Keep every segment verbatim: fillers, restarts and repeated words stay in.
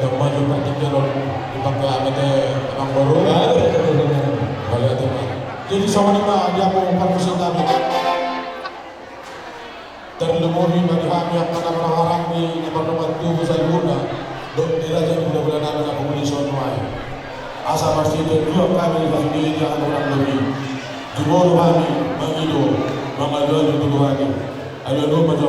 Maju partingkian on, dipakai amete amangboru. Mauliate ma. Jadi songon i ma di hamu parmusik nami. Tarlumobi ma di hami angka na marhahamaranggi na mardongan tubu saluhutna, dohot di raja ni hulahula nami na pamuli songon nuaeng. Asa marsitio dua hami di pasudi di angka hurang lobi. Jumolo hami mangido, mangalualu tu Tuhan i. Alualu ma jo.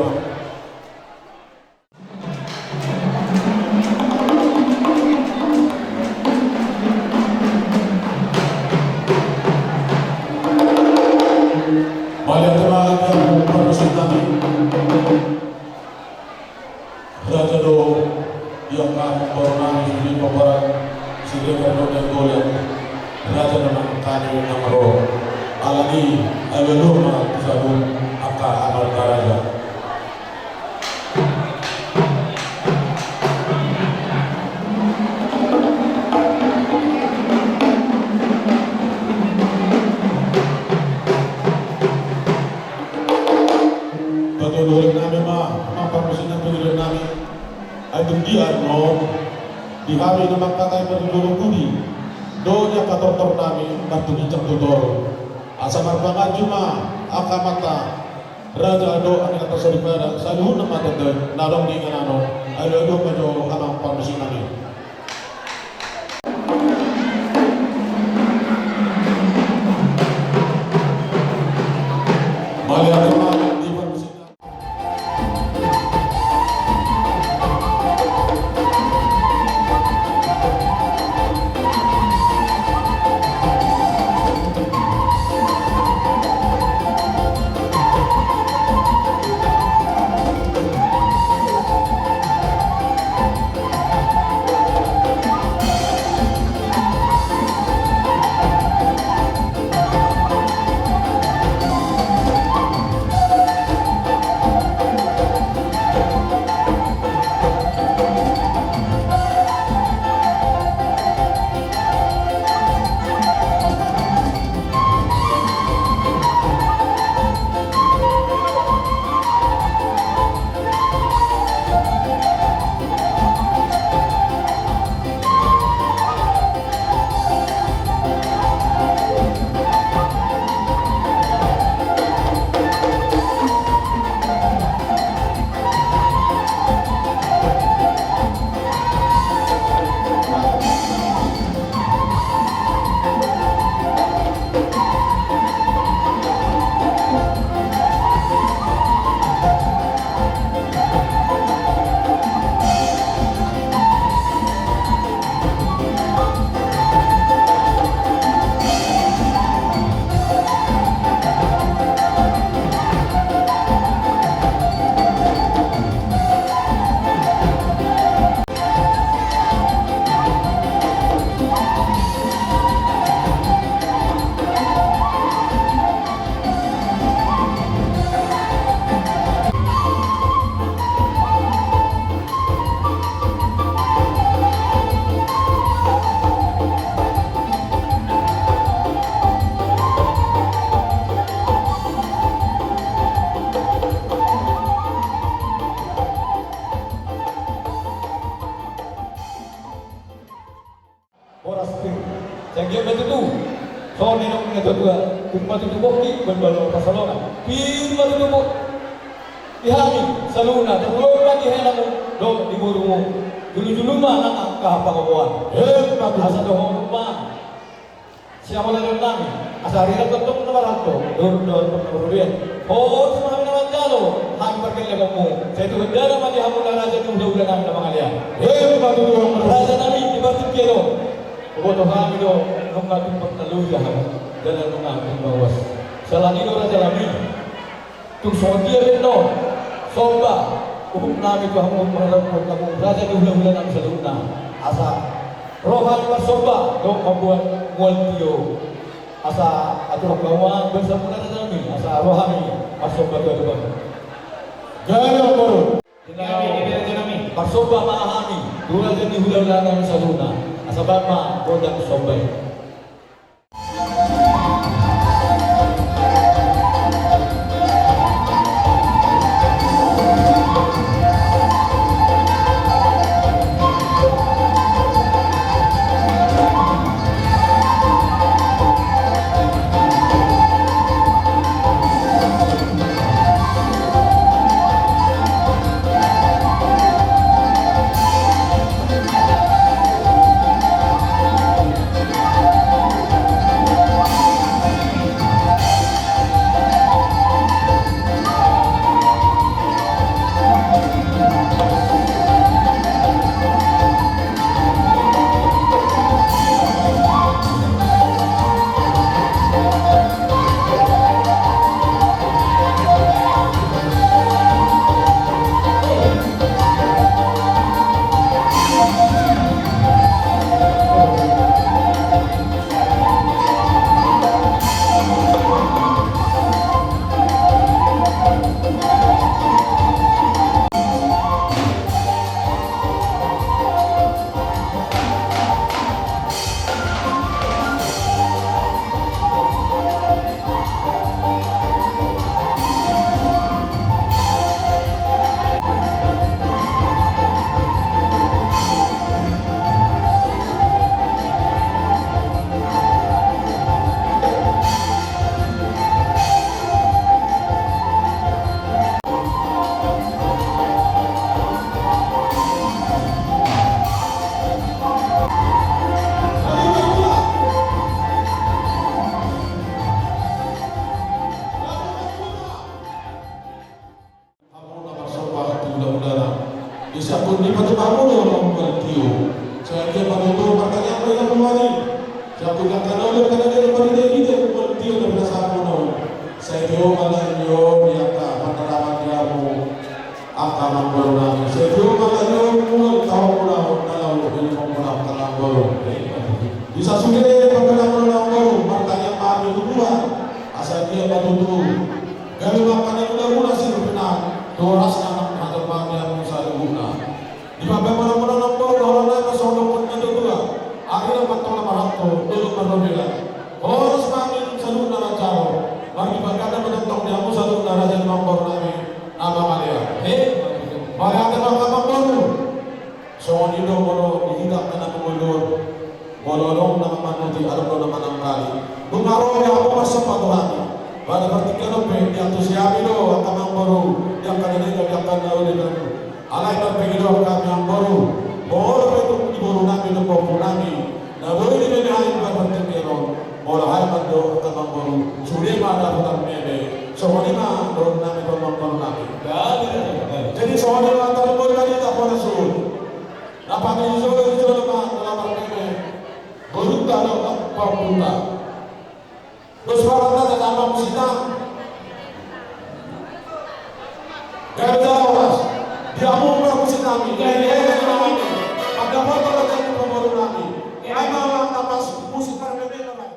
Mauliate ma di hamu parmusik nami. Raja do di angka amangboru nami sude pomparan Siregar dohot Nainggolan. Raja do nang hami nang ro. Alani alualu ma tu saluhut angka amanta raja. Patuduhon nami ma, amang parmusik nami, patuduhon nami. Ai tung dia non di hami na mangkatai parjolo pudi do di angka tortor nami martugi jang tutor. Asa marpanganju ma angka amanta raja dohot angka amanta soripada saluhutna ma tanda na adong di inganan on. Alualu ma jo amang parmusik nami. Mauliate ma di parmusik nami. Horas pir. Sai anggiat ma tutu. Songon nidok ni natuatua, tung ma tutu pongki, umbahen balga pansalongan. Pir ma tutu pongki. Di hami saluhutna, tarlumobi ma di helamu dohot di borumu. Julujulu ma nang angka pangomoan. Emma tutu. Asa dohonon ma sihaholahon nami. Asa riras tongtong na marhalto, dohot dohot na marrobean. Horas ma hami na manjalo hami pargellengonmu. Sai tu hendana ma di hamu na raja ni hulahula nami na mangalean. Emma tutu. Raja nami, di partingkian on huboto hami do nunga tumpak na loja hamu jala nunga tumpak uas. Siala ni i do raja nami, tung songon dia pe annon somba huhut nami tu hamu, mangharapkon hamu raja ni hulahula nami saluhutna, asa ro hami marsomba dohot mamboan mual tio. Asa atur hamu ma baen samuna raja nami, asa ro hami marsomba tu adopanmu. Gabe, amangboru. Gabe, gabe, raja nami. Marsomba ma hami tu raja ni hulahula nami saluhutna, asa baen ma gondang somba i. Pamana-mana namboru, dohonon nami songon dohonon ni natuatua. Ari na mantong na marangkup, dolok marlobela. Horas ma hami saluhutna na jalo. Marlipatganda ma tongtong di hamu saluhutna raja ni amangboru nami na mangalean. He? Mauliate ma angka amangboru. Songon i do molo di hita angka na mangolu on. Molo adong na manguti, adong do na mananggali. Nunga ro di hamu marsomba tu hami. Pada partingkian on pe, diantusi hami do angka amangboru, di angka na denggan, di angka na uli. Alai marpangidoan hami amangboru, molo pe tung di boru nami dohot pahompu nami na boi dibahen hami pada partingkian on, molo hami mandok angka amangboru, sude ma dapotan meme. Songon i ma dohonon nami tu amangboru nami. Jadi songon i ma tarlumobi ma di hita, horas suhut. Na patuju jolo di jolo ma na lamar meme. Borunta dohot pahompunta. Dos parhata da tama musik nami. Gabe jala horas. Di hamu parmusik nami. Gabe jala horas. Ada motor aja di pembaru nami. Ai ma na pas musik parmeme nami.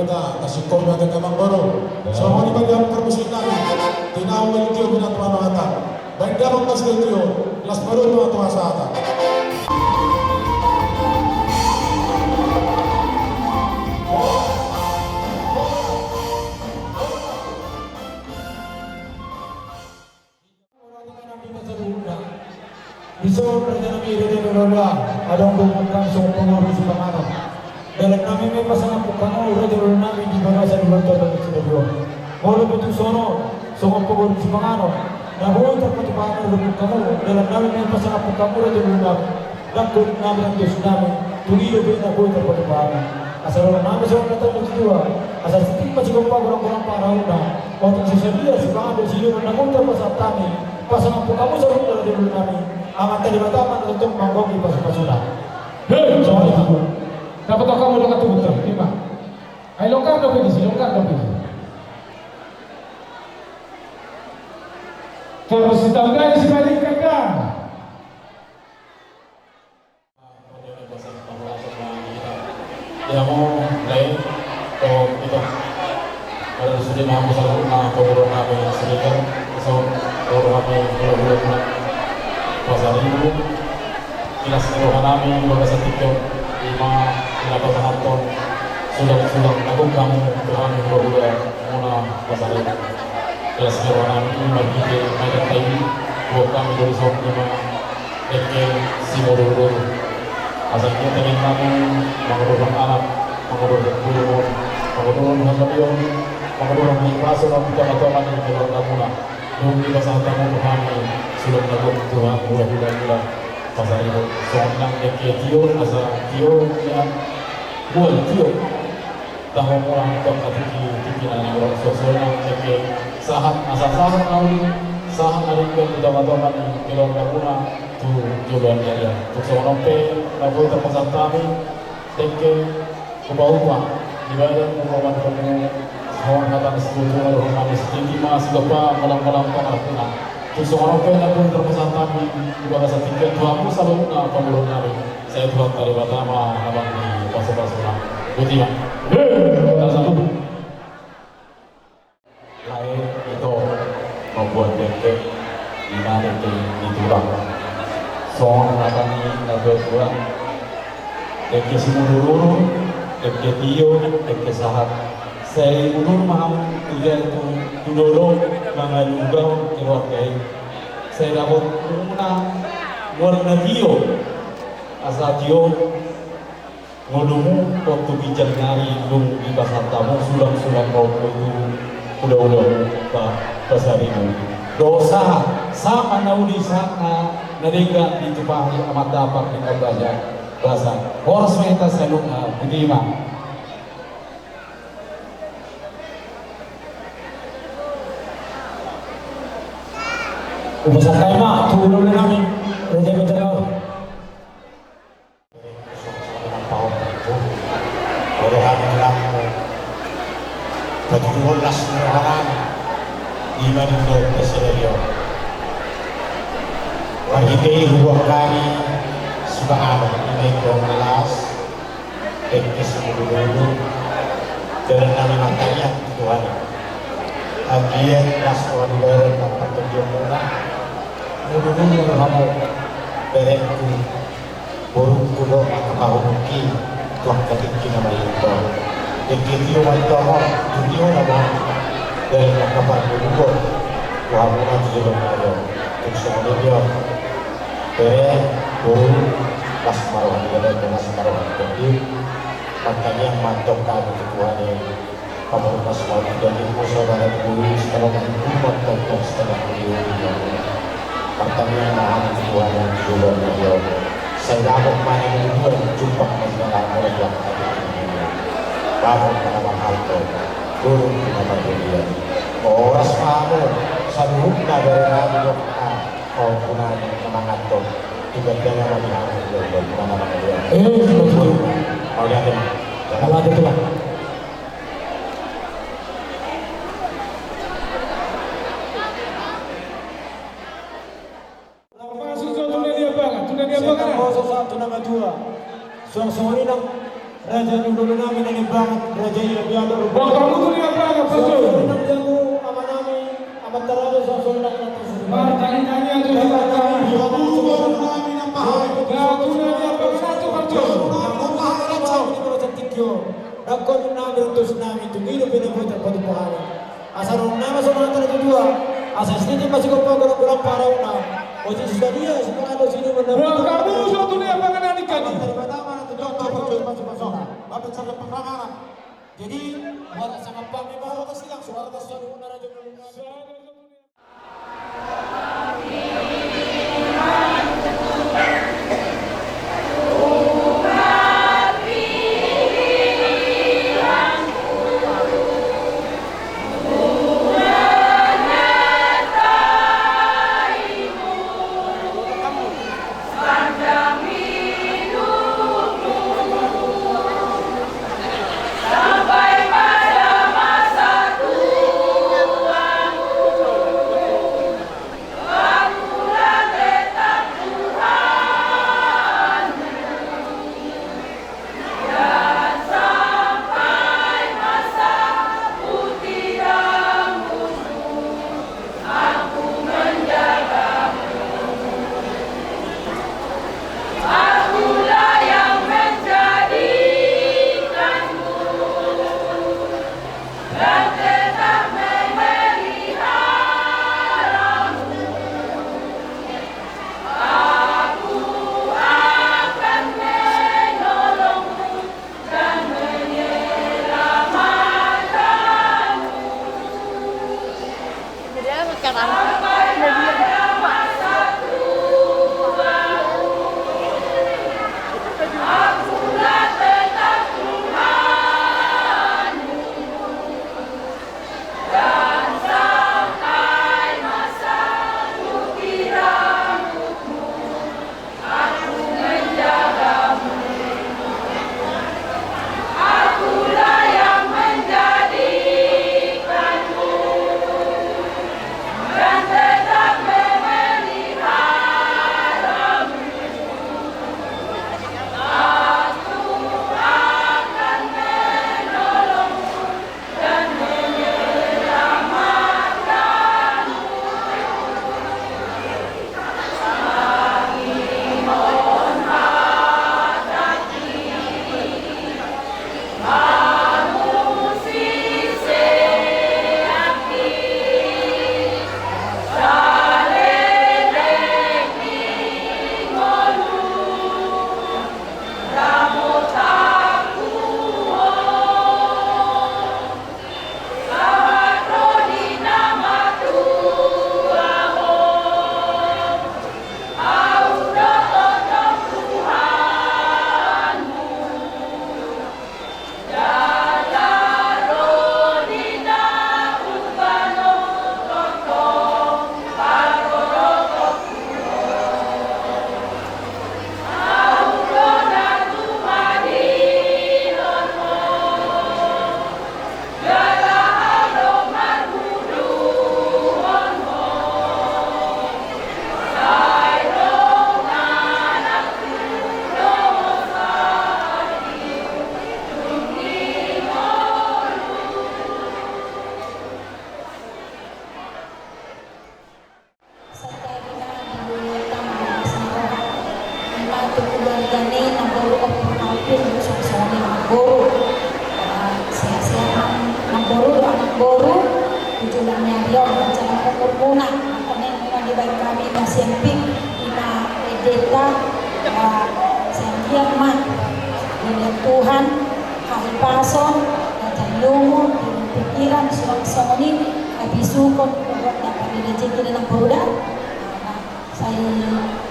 Tasingkop ma tangkas amangboru. Songon i ma di hamu parmusik nami. Tinahu ma di tio pinatupa ma hata. Baen damang ma sitio-tio. Las ma dohot tonga-tonga sahata. Dison raja nami, raja ni hulahula, adong do mungkam songon pamoruon sipanganon. Dalan nami ma i pasangaphon hamu raja ni hulahula nami di bagasan hulahula nami Sinaga on. Molo pe tung songon on, songon pamoruon sipanganon na boi tarpatupa hamu, dalan nami ma i pasangaphon hamu raja ni hulahula nami. Dangkon nami, antusi nami, tu i dope na boi tarpatupa hamu. Asa dohonon nami songon hata ni natuatua, asa sititi ma sigompa, godang-godang pangarahutna. Otik so sadia sipanganon, sidohonon na boi tarpasahat hami, pasangaphon hamu saluhutna raja ni hulahula nami. Amanta Debata ma na tongtong manggohi pasu-pasuna. Hei, songon i ma. Dapothon hamu dongan tubu, ima. Ai longgar dope disi, longgar dope disi. Torus sitanggai siparingkat da. Ia mo, lae, to, ito. Molo sude ma hamu saluhutna pamoruon nami Siregar, so, pamoruon nami hulahula muna Pasaribu. Di las ni roha nami di bagasan tingki on, ima na pasahathon sulang-sulang na gok hamu tu hami hulahula muna Pasaribu. Di las ni roha nami i marhite maedanta i, huboan hami do dison ima dengke simudurudur. Asa di tangiang nami, manguduran anak, manguduran pulungon, manguduran hatabion, manguduran hahipason di tonga-tonga ni keluarga muna. Dung dipasahat hamu tu hami sulang na gok tu hami hulahula muna Pasaribu, songon nang dengke tio, asa tio nian, bual tio. Tahe muna tong na tingki, tingki na naeng ro, songon nang dengke sahat, asa sahat na uli, sahat na dengke di tonga-tonga ni keluarga muna tu joloan ni ari. Tung songon on pe na boi tarpasahat hami dengke upa-upa, di badan upa-upa ni hamu, songon hata ni situtu na dohonon nami, sititi ma sigompa, godang-godang pangarahutna. Tung songon on pe na boi tarpasahat hami di bagasan tingki on tu hamu saluhutna pamoruon nami. Sai Tuhanta Debata ma na manggohi pasu-pasuna. Boti ma. Lae, ito, mambuat dengke, ima dengke ni tulang. Songon hata ni natuatua, dengke simudurudur, dengke tio, dengke sahat. Sai udur ma hamu tu jolo, tu, tu dolok, mangaluga keluarga i. Sai dapot muna mual na tio, asa tio ngolunmu, tong tu ginjang ni ari dung dipasahat hamu sulang-sulang na gok tu hulahula muna Pasaribu. Dohot sahat, sahat ma na uli, sahat na denggan ditumpahi Amanta Pardenggan Basa. Horas ma hita saluhutna, boti ma. Hupasahat hami ma tu hulahula nami, raja ni Betaraon. Songon i ma, pahompu, molo hami hulahula, patuduhon las ni roha nami, ima dung dohot na sadari on. Marhite i huboan hami sipanganon, ima ingkon na las, dengke simudurudur, dalan nami martangiang tu Tuhan i. Anggiat las roha ni badan nang partondion muna, mudurudur hamu, berengku, borungku dohot angka pahomungki tu angka tingki na marlipat. Dengke tio ma i tongon, tu tio na ma, dalan angka parboruon tu hamuna tu joloan ni ari on. Tung songon i ma, bere, boru, las ma roha ni badan, las ma roha ni tondi. Martangiang ma antong hami tu Tuhan i. Pamoruon na so mauliate, saudara guru, saudara guru, mantong tong saudara guru. Martangiang ma hami tu Tuhan i, tu Tuhan i. Sai dapot ma na dua, jumpang ma na dua. Dapot ma na manghalto, turun ma na marhite. Horas ma hamu saluhutna, bere nami dohot pahompu nami na manganhon. Ibadah ma di hami, ibadah ma na mangalia. Eh, betul. Mauliate ma. Mauliate, Tulang. Masuk jo tu na di ambangan, tu na di ambangan. Sai na poso sahat tu na matua. Suang songon i nang raja ni Nami na nibangat raja i, Raja Adat. Bangka Mutu ni Abang, Raja. Sonang di hamu amanami, amanta raja, sonang di hamu. Martangi-tangi aja di Bangka. Datu nami Abang Ratu, Raja. Datu nami Abang Ratu, Raja. Nangkon nami rantos nami, tung i do pe na boi tarpatupa hami. Asa ro nama so mata na tutua, asa sini masih kau pakai kurang parau na. Oji sudah dia, semangat oji ini benar. Bangka Mutu ni Abang Ratu, Raja. Terima kasih, Pak Sona. Bapak Chandra Purnama. Jadi, buat sama Pak Memang, kasih langsung, harus kasih langsung, Raja Mutu. Sadari na di Luluan Tama Bagas Maroha, ima tu keluarga ni namboru Ompung Alvin, songon i namboru. Ah, sehat-sehat ma namboru dohot anak boru tu joloan ni ari on, panjang umurmuna. Angka na dibaen hami na siempik, ima edeta, ah, sian dia ma dilehon Tuhan hahipason, panjang umur, pikiran, suang songon i habisuhon, dohot dapot ni rejeki na namboru da. Sai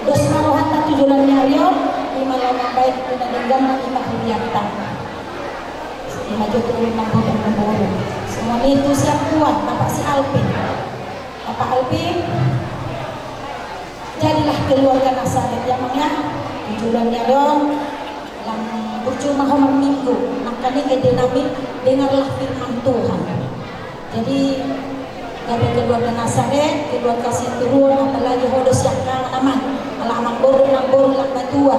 dos ma rohanta tu joloan ni ari on, ima laho mambaen tu na denggan, ima huria ta. Ima jo tu namboru, namboru. Songon i tu sian tuan, Bapak si Alvin. Bapak Alvin, jadilah keluarga na sada, ya, Amang, ya. Tu joloan ni ari on, lam burju ma ho marminggu, nangkaning ende nami, dengarlah firman Tuhan. Jadi, gabe keluarga na sada, keluarga sinturuon, apalagi ho do siangkangan, Amang. Ala amangboru, namboru, lam matua.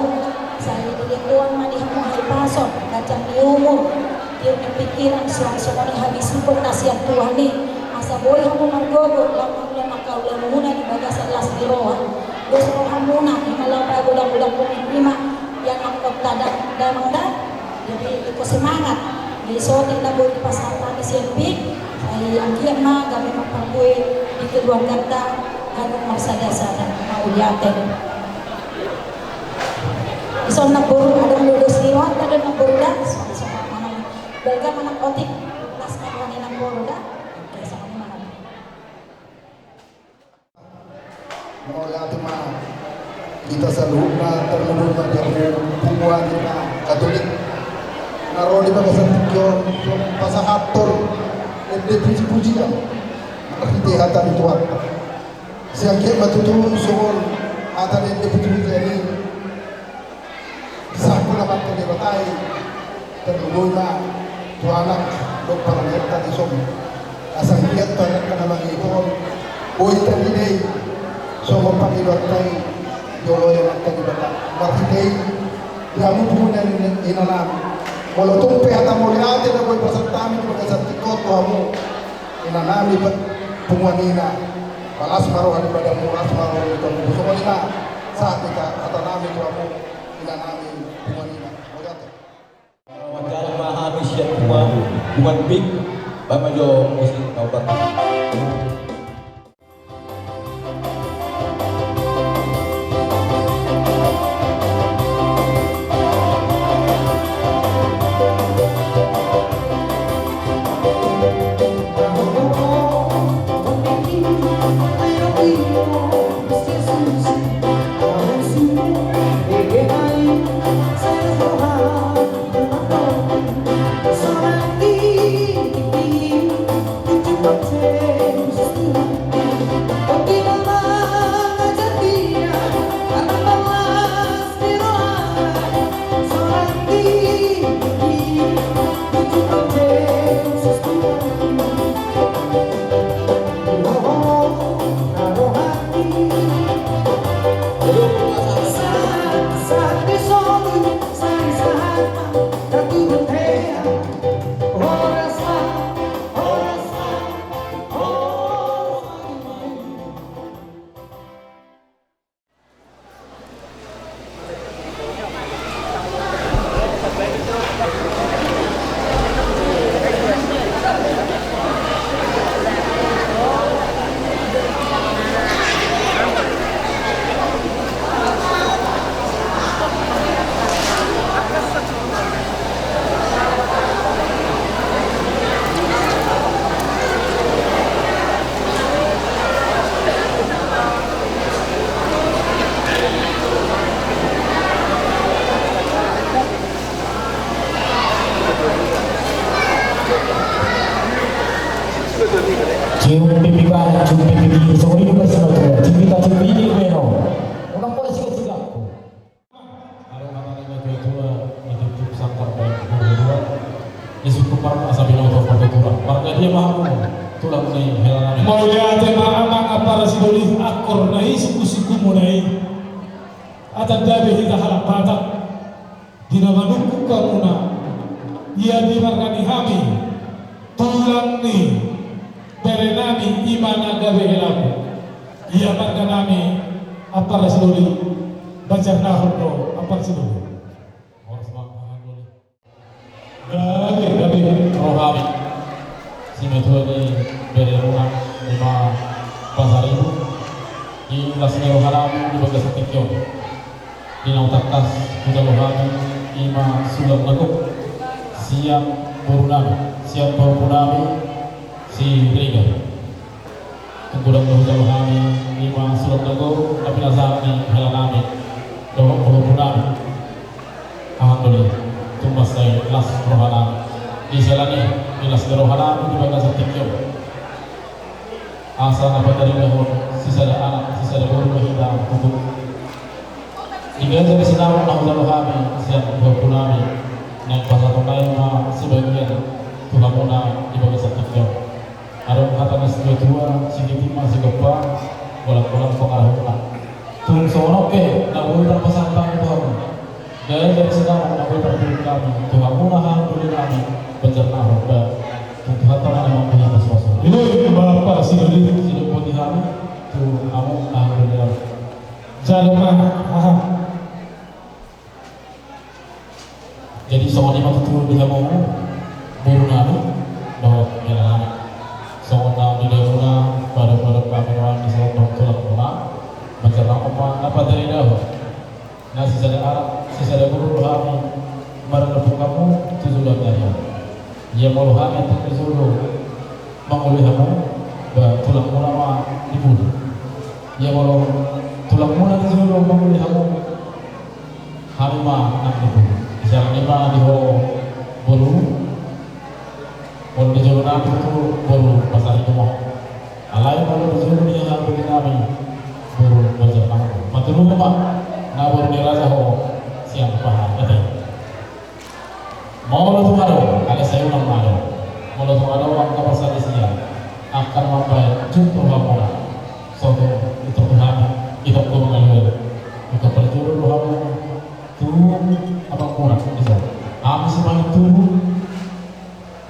Sai dilehon ma di hamu hahipason, ganjang ni umur, tiur ni pingkiran, suang songon i habisuhon na sian Tuhan i, asa boi hamu margogo, lam mangula mangkaula muna di bagasan las ni roha. Dos rohamuna, i ma lam pagodang-godang pungin i ma, ia nangkon tadang damang da. Jadi, iko semangat. Di sotik na boi dipasahat hami sian Pik, sai anggiat ma gabe marparbue di keluarganta, ganup marsada-sada. Mauliate. Ison na boru, adong do dos ni rohanta do na boru da. Songon i songon i manang balga manang otik, las ma roha ni na boru da. Oke, songon i manang. Mauliate ma hita saluhutna, tarlumobi ma di hamu punguan na Katolik na ro di bagasan tingki on, pasahathon ende puji-pujian marhite hata ni Tuhanta. Sai anggiat ma tutu songon hata ni ende puji-pujian i, sangkap na mantong Debata i, tarlumobi ma tu anak dohot parumaenta dison. Asa anggiat tu anak na mangihut on, boi tarida i songon pangidoanta i di oloan ni Debata. Marhite i, di hamu punguan ni inanami, molo tung pe hata mauliate na boi pasahat hami di bagasan tingki on tu hamu inanami, punguan ina, las ma roha ni badanmu, las ma roha ni tondongmu. Songon i ma sahat hata nami tu hamu inanami, punguan ina. Mauliate. Mangkatai ma hami sian punguan, punguan Pik, baen ma jo musik na umpat. Cium pipi kanan, cium pipi kiri, songon i do basa ni natuatua. Cium hita, cium hita, i do basa ni natuatua. Unang pola sigasigakku. Adong hata ni natuatua, ijunjung sangkar baen hurhurua, disungkun marmasa binoto partuturan. Marga dia ma hamu, tulang ni hela nami? Mauliate ma amang, ampara sidoli, angkor na i sungkunsungkunmuna i. Adat gabe hita halak Batak. Di na manungkun hamuna, ia di marga ni hami, tulang ni bere nami, i ma na gabe helamu. Ia marga nami, ampara sidoli, bajarnahon do ampara sidoli. Horas ma, ampara sidoli. Gabe, gabe rohami. Simatua ni beremuna, i ma Pasaribu, i las ni roha nami di bagasan tingki on. Di na hutangkas hujalo hami, i ma sulang na gok sian boru nami, sian pahompu nami Siregar. Tung godang do hujalo hami, i ma sulang na gok na pinasahat ni hela nami dohot pahompu nami. Alhamdulillah, tung mansai las roha nami. Di siala ni i, di las ni roha nami di bagasan tingki on. Asa na pataridahon sisada anak, sisada boru ma hita tutu. Di gaja ni sinamot na hujalo hami sian pahompu nami, naeng pasahaton nami ma sebagian tu hamuna di bagasan tingki on. Adong hata ni situatua, sititi ma sigompa, golanggolang pangarahutna. Tung songon on pe na boi tarpasahat hami tu hamu. Gabe dari sinamot na boi parpilun nami tu hamuna hahang doli nami, Banjarnahor, ba, tu Tuhanta ma na mambuat hita suasana. Boi ma parsidoli. Sidung boti hami tu hamu hahang doli nami. Jalo ma, aha. Jadi songon i ma tutu di hamu boru nami dohot hela nami. Songon na nidok muna, padokhon hami nuaeng di son dohot tulang muna, Banjarnahor ma na pataridahon. Na sisada anak, sisada boru do hami, mardampung hamu tu joloan ni ari on. Ia molo hami antong di jolo mangoloi hamu, ba tulang muna ma di pudi. Ia molo tulang muna di jolo mangoloi hamu, hami ma nang di pudi. Misalna i ma di ho boru, molo di jolo nami tu boru Pasaribu ma ho. Alai molo di jolo ni hahang doli nami, boru Banjarnahor. Manturu ma, na boru ni raja ho sian paha ate. Molo tung adong, alai sai unang ma adong. Molo tung adong angka parsalisian, angka na mambahen jut rohamuna. Sotung, itok tu hami, itok tu mangalualu. Angka parjolo rohamuna tu amangmuna, bisa. Hami simain tubu.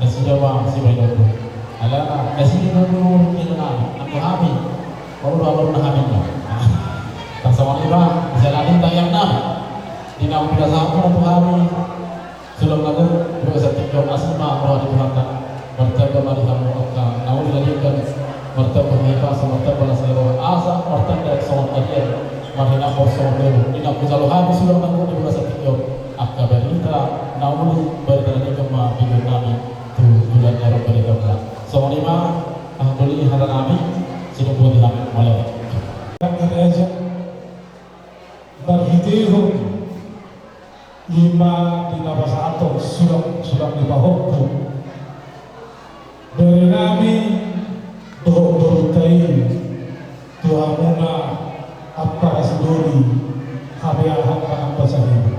Nasida ma sibahen dohot. Alana nasida ma dohot hela nami, nang do hami. Molo do alor na hami ma. Tarsongon i ma, bisa lagi tayang nami. Di na pinasahat muna tu hami. Sulang na gok, di bagasan tingki on, asi ma roha ni Tuhanta. Martamba ma di hamu angka na uli na denggan. Martamba hahipason, martamba las ni roha, asa martanda songon arian, marhinambor songon dolok. Di na hujalo hami sulang na gok di bagasan tingki on, angka barita na uli, barita na denggan ma pinggan nami tu joloan ni ari on, barita muna. Songon i ma, hahang doli, hela nami, sidung boti hami, mauliate. Marhitehon i ma di na pasahathon sulang, sulang ni pahompu, bere nami dohot borunta i tu hamuna ampara sidoli, habeahan ma ampara sidoli.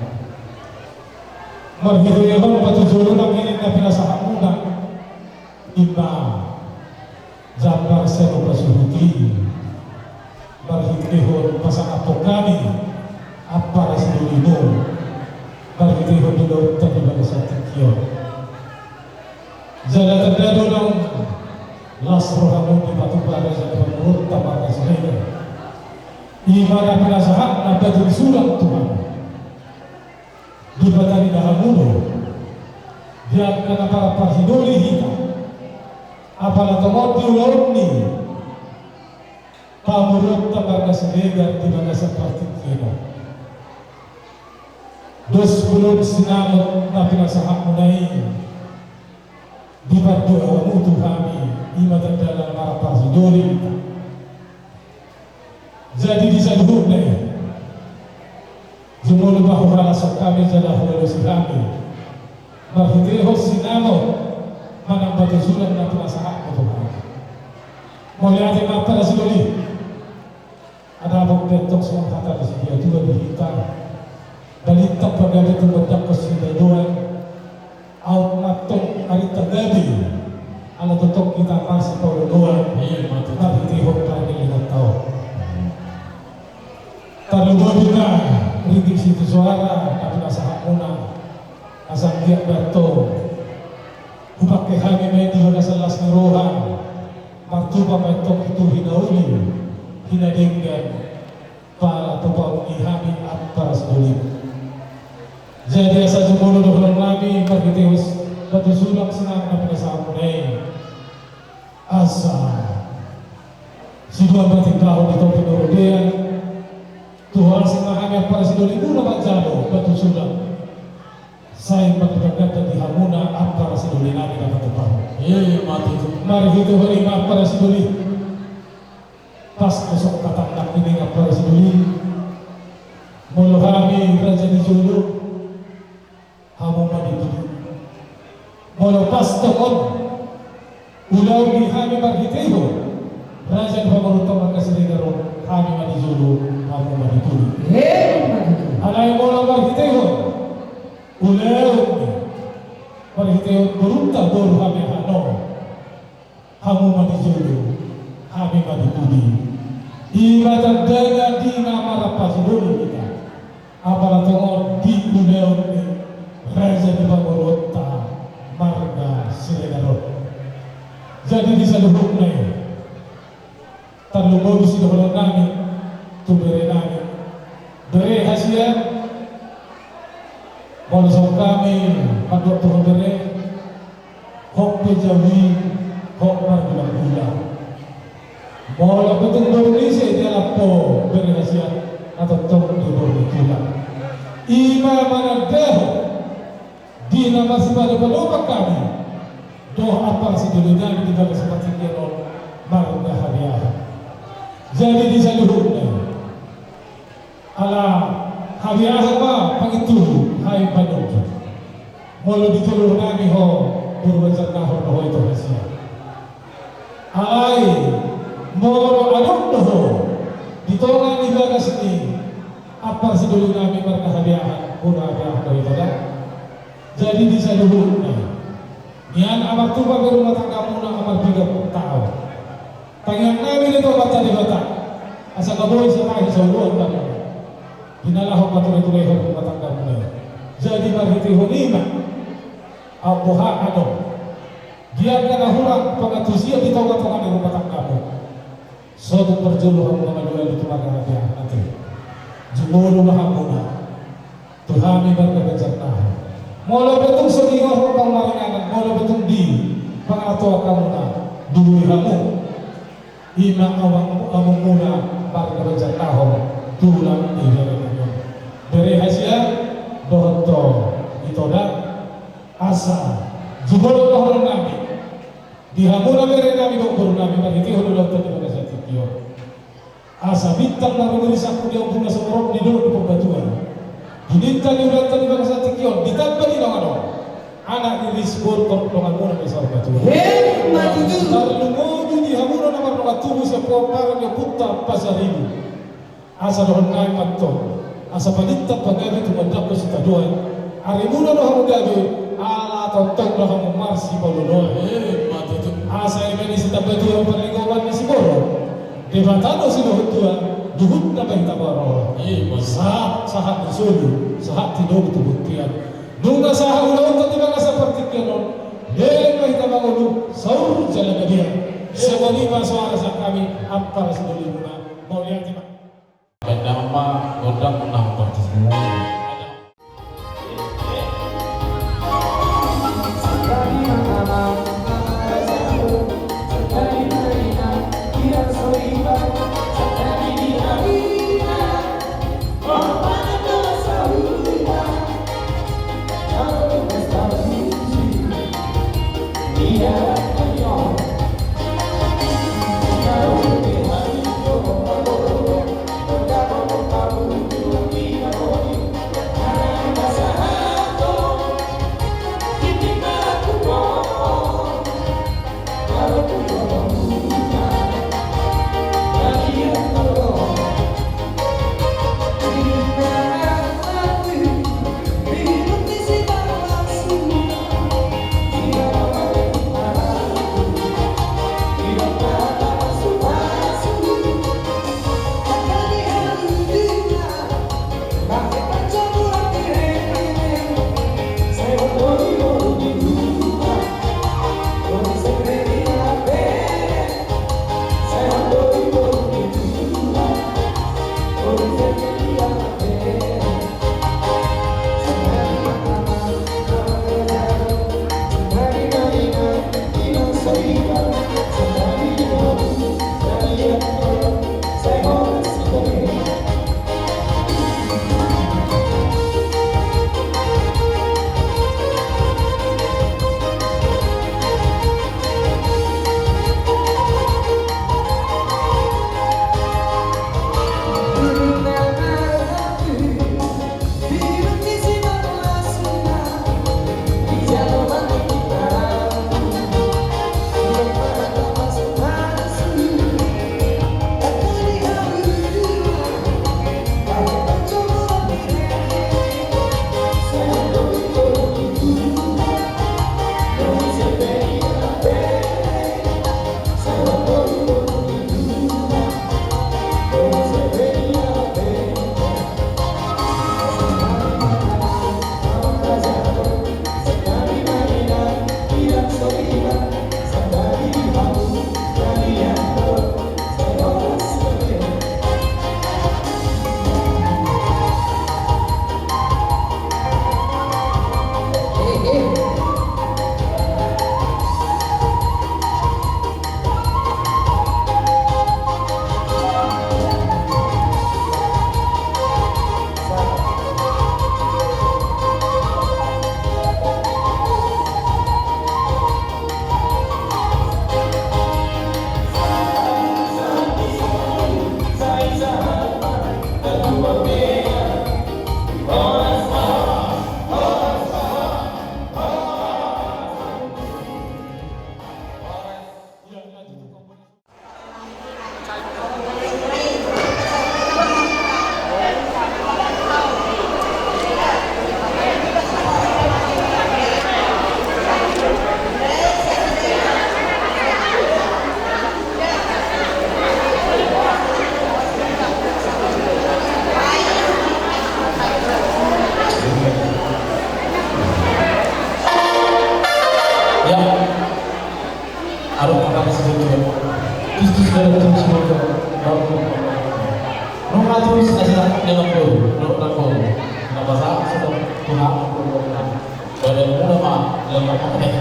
Marhitehon patujolo nangkining na pinasahatmuna i ma jambar sian upa suhut i, marhitehon pasangaphon hami ampara sidolimu, marhitehon di ulaonta di bagasan tingki on. Jala tanda do naung las rohamuna dipatupa raja ni pamoruonta marga Siregar. I ma na pinasahatna batu ni sulang tu hami. Dipatarida hamu do di angka na marparsidoli hita, apala tongon di ulaon ni pamoruonta marga Siregar di bagasan partingkian on. Dos bolon sinamot na pinasahatmuna i, dipardoa hamu tu hami, i ma tanda na marparsidoli hita. Jadi di saluhutna i, jumolo ma huhalashon hami jala hualusi hami marhitehon sinamot manang batu sulang na pinasahatmu tu hami. Mauliate ma ampara sidoli. Adapot pe antong songon hata ni situatua di hita, balintang pagabe tumandangkon sibadoan. Aut ma antong arinta gabe, ala tongtong hita masipaolooloan. Iya, ma tutu. Marhitehon parlinggoman taon. Tarlumobi ma ringgit sitio soara na pinasahatmuna. Asa anggiat ma antong hupangke hami ma i di bagasan las ni roha, martupa ma antong tu hinauli, hinadenggan, pala tupaon ni hami ampara sidoli. Jadi asa jumolo dohonon nami marhitehon batu sulang sinamot na pinasahatmuna i, asa sidua ma tingkahon di topi ni robean. Tu horas i ma hami ampara sidolimuna manjalo batu sulang. Sai ma tu ganda di hamuna ampara sidoli nami na patupahon. Iya, iya, ma tutu. Marhitehon i ma ampara sidoli. Pas do songon hata nangkining ampara sidoli. Molo hami raja di jolo, hamu ma di pudi. Molo pas tongon ulaon ni hami marhitehon raja ni pamoruonta marga Siregar on, hami ma di jolo, hamu ma di pudi. Emma tutu. Alai molo marhitehon ulaon ni, marhitehon borunta boru habeahan on, hamu ma di jolo, hami ma di pudi. I ma tandana di na marparsidoli hita. Apala tongon di ulaon ni raja ni pamoruonta marga Siregar on. Jadi di saluhutna i, tarlumobi sidohonon nami tu bere nami. Bere hasian, molo songon hami mandok tu ho bere, hot pe jabu i, hot margulang-gulang. Molo pe tung boru ni ise dialap ho bere hasian, na tongtong do boru ni tulang. I ma manandahon di na masipadopadopan hami dohot ampara sidoli nami di bagas partingkian on marga Habeahan. Jadi di saluhutna i, ala Habeahan ma pangintubu, hai panunjuk. Molo di jolo nami ho boru Banjarnahor do ho, ito hasian. Alai molo adong do ho di tonga ni bagas ni ampara sidoli nami marga Habeahan, boru Habeahan do ito da. Jadi di saluhutna i, nian amar tupa pe rumah tanggamuna amar piga puluh taon. Tangiang nami do tu Amanta Debata, asa na boi satahi saoloan hamu di na laho patureturehon rumah tanggamuna i. Jadi marhitehon i ma, au boha adong di angka na hurang pangantusion di tongatonga ni rumah tanggamu, so tung parjolo hamu mangalualu tu marga Habeahan, ate. Jumolo ma hamuna tu hami marga Banjarnahor. Molo pe tung so dihot hamu maringanan, molo pe tung di pangatua hamuna, dului hamu. I ma amang, amangmuna marga Banjarnahor, tulang ni bere nami on. Bere hasian, dohot ho ito da, asa jumolo dohonon nami di hamuna bere nami dohot boru nami marhitehon ulaonta di bagasan tingki on. Asa bintang na rumiris angkup di ombun na sumorop di dolok di Purbatua, di bintang ni ulaonta di bagasan tingki on, ditamba di dongan on, anak riris, boru torop donganmuna na saur matua. Emma tutu. Tarlumobi di hamuna na mardongan tubu sian pomparan ni ompunta Pasaribu. Asa dohonon nami ma antong, asa palinta pagabe tumandangkon sitadoan. Arimuna do hamu gabe, ala tongtong do hamu marsipaolo-oloan. Emma tutu. Asa i ma di sitamba tubu parlinggoman ni siborok, Debata do sidohot tua, luhutna ma hita maroro. Emma tutu. Sahat, sahat ni solu, sahat tinogu tu bontean. Nunga sahat ulaonta di bagasan partingkian on, leleng ma hita mangolu saur jala gabe. Songon i ma soara sian hami ampara sidolimuna. Mauliate ma. Baen damang ma gondang na hombar tu si. Ya. Aduh, kata si Jojo. Terus, terus, terus, terus, terus. Nunga terus, kasih tak, dia nggak perlu. Nggak, nggak perlu. Nggak masalah, sudah. Tuhan, nggak perlu, nggak perlu. Badan mula mah, lemak mah, eh.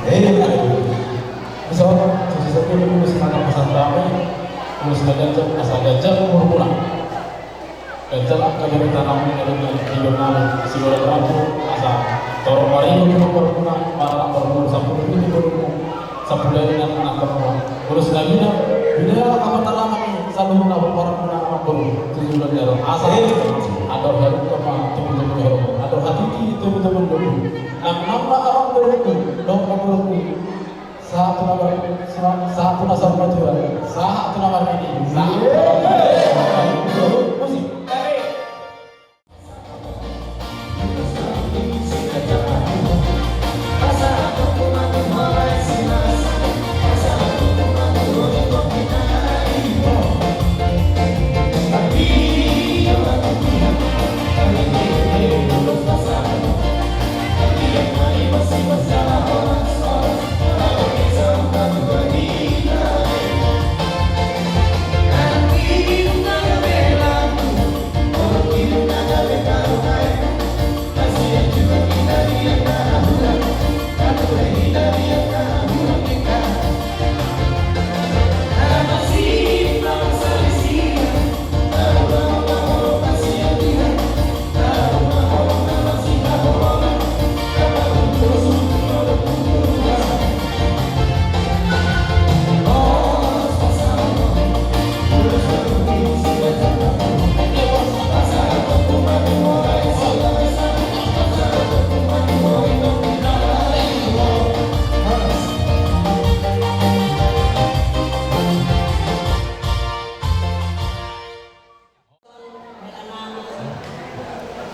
Eh, aduh. Bisa, sisi satu dulu, semangat pesan damai. Terus, ganjang, asal ganjang, umur mula. Ganjang angka jari tanam, elo na di dongan, sigolan rambu, asa torop maringot tu na parguna, maranak parguna, sampulu pitu borumu, sampulu lima anak parguna. Ulos na bina, bina angka matalaman i, saluhutna parguna anak boru, tujuh bulan jaro. Asa, ador halumpang ma, tubu-tubu halumpang. Ador hatiti, tubu-tubu halumpang. Nang nama abang boruku, dong boruku. Sahat tu na mar-, sa-, sahat tu na saur matua, sahat tu na marnini, sahat tu na marnini. Musik.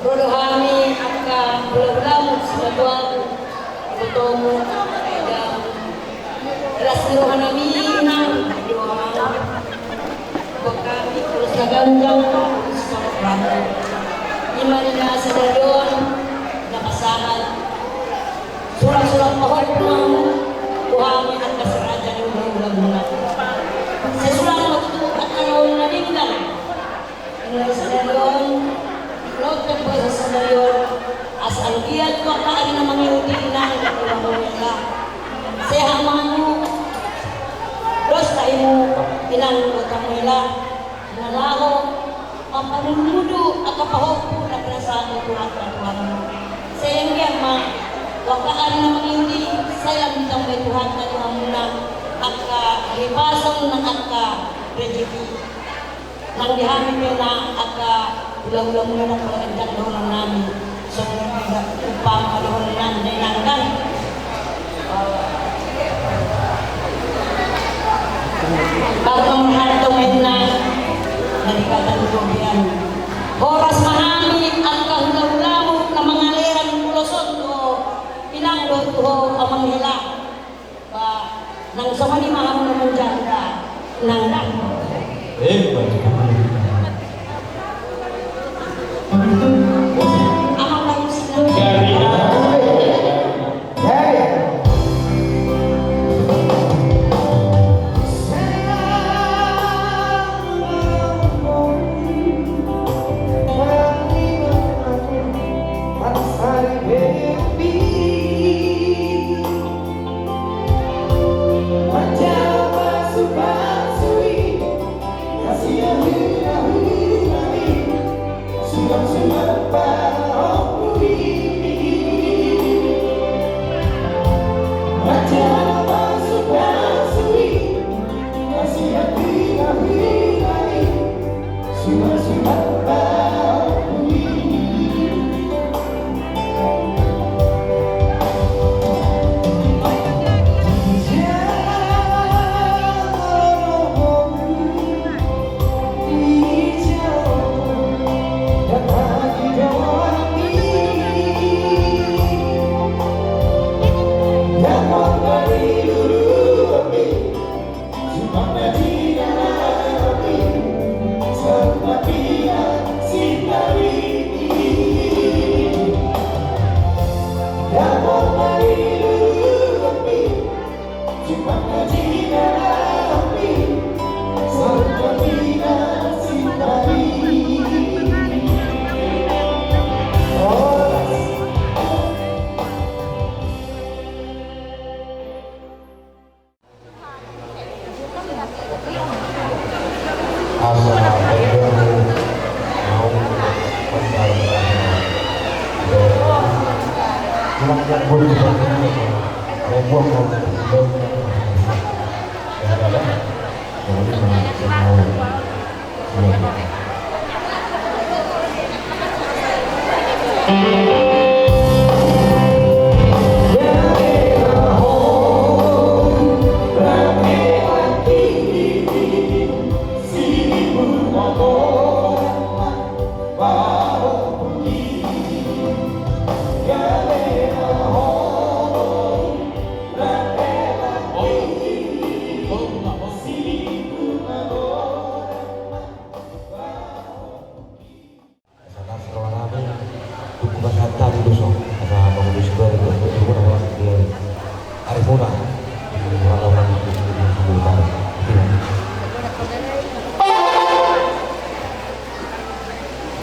Ro do hami angka hulahulamu, sibatuamu, ibotomu, idamu. Las ni rohanami nang di rohamu. Buat hami ulos na ganjang, ulos na ganjang. Ima di na sadari on, na pasahat. Surat-surat pahompu tu hami angka si raja ni hulahula muna. Sai surat ma tutu angka na uli na denggan. Mulai sadari on, lotek boasa sadari on, asa anggiat tu angka ari na mangihut i inang dohot hamu hela. Sehat ma hamu, dos tahimu inang dohot hamu hela. Na laho mampanulmudul angka pahompu na pinasahat ni Tuhanta tu hamu. Sai anggiat ma tu angka ari na mangihut i, sai lam ditambai Tuhanta tu hamuna angka ripason nang angka rejeki. Nang di hami pe na angka hulahula muna nang pala ganjang dohonon nami. Songon i da umpama dohonon nami na inang kan. Baru mangharto ma inang, na dikatan gobean. Horas ma hami angka hulahulamu na mangalean ulos on tu ho inang dohot tu ho amang hela. Ba, nang songon i ma hamu na manjanda, nang nang. Eh, baik. Amang baik sih. Jadi. Jadi.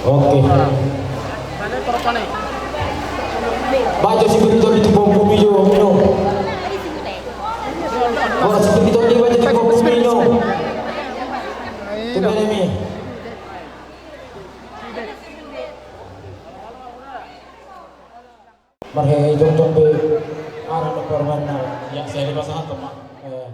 Oke. Baca si berita di tubuh bumi jo, mino. Ora si berita di baca di tubuh bumi, mino. Tubuh bumi. Marhejong jong be. Ara no permana. Ya, saya dipasahat ma. Eh.